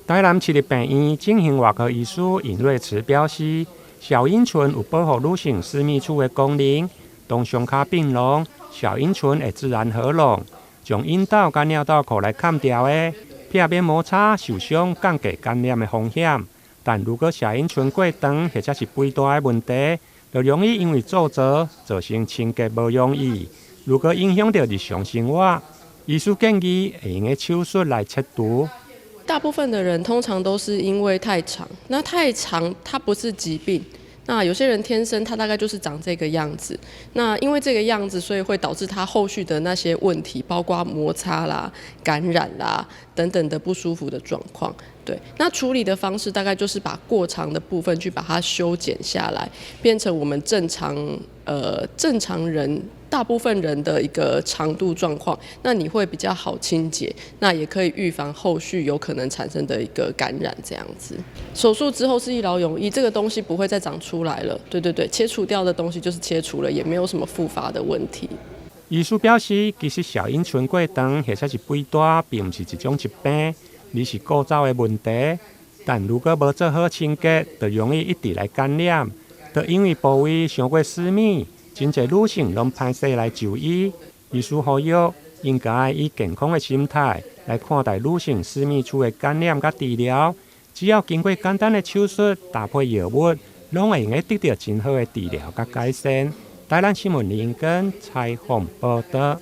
台南市立病院整形外科醫師尹瑞慈表示，小陰唇有保護女性私密處的功能，當傷口變濃，小陰唇會自然合攏，將陰道佮尿道口來崁牢的，避免摩擦受傷，降低感染的風險。但如果小陰唇過長或者是肥大的問題，就容易因為皺褶造成清潔無容易。如果影響著日常生活，醫師建議會用手術來切除。大部分的人通常都是因為太長，那太長它不是疾病。那有些人天生他大概就是長這個樣子，那因為這個樣子，所以會導致他後續的那些問題，包括摩擦啦、感染啦等等的不舒服的狀況。對，那處理的方式大概就是把過長的部分去把它修剪下來，變成我們正常人大部分人的一個長度狀況，那你會比較好清潔，那也可以預防後續有可能產生的一個感染。這樣子，手術之後是一勞永逸，這個東西不會再長出來了。對對對，切除掉的東西就是切除了，也沒有什麼復發的問題。醫師表示，其實小陰唇過長或者是肥大，並毋是一種疾病，而是構造的問題。但如果無做好清潔，就容易一直來感染。就因為部位傷過私密，真濟女性攏歹勢來就醫。醫師呼籲，應該以健康的心態來看待女性私密處的感染佮治療。只要經過簡單的手術，搭配藥物，攏會用得得著真好的治療佮改善。台南新聞林根採訪報導。